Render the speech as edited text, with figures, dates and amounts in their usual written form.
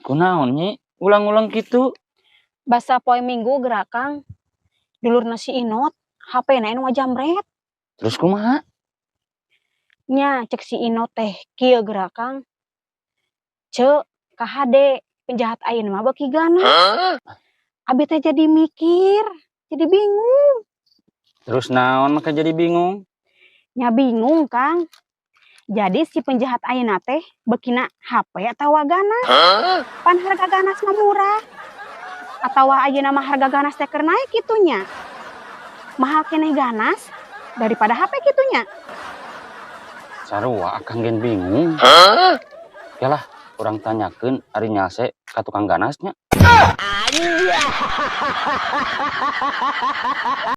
Kunaon, Nyi? Ulang-ulang gitu. Basa poe Minggu geura, Kang. Dulurna si Inot, HP na anu ngajamret. Terus kumaha? Nya, cek si Inot teh kieu geura, Kang. "Ceu, kahade penjahat ayeuna mah beuki ganas." Abi teh jadi mikir, jadi bingung. Terus naon maka jadi bingung? Nya bingung, Kang. Jadi si penjahat ayeuna teh beukina HP atawa ganas? Pan harga ganas mah murah. Atawa ayeuna mah harga ganas teh keur naik kitu nya. Mahal keneh ganas daripada HP kitu nya. Sarua, Akang gen bingung. Yalah, urang tanyakeun ari nyase ka tukang ganasnya.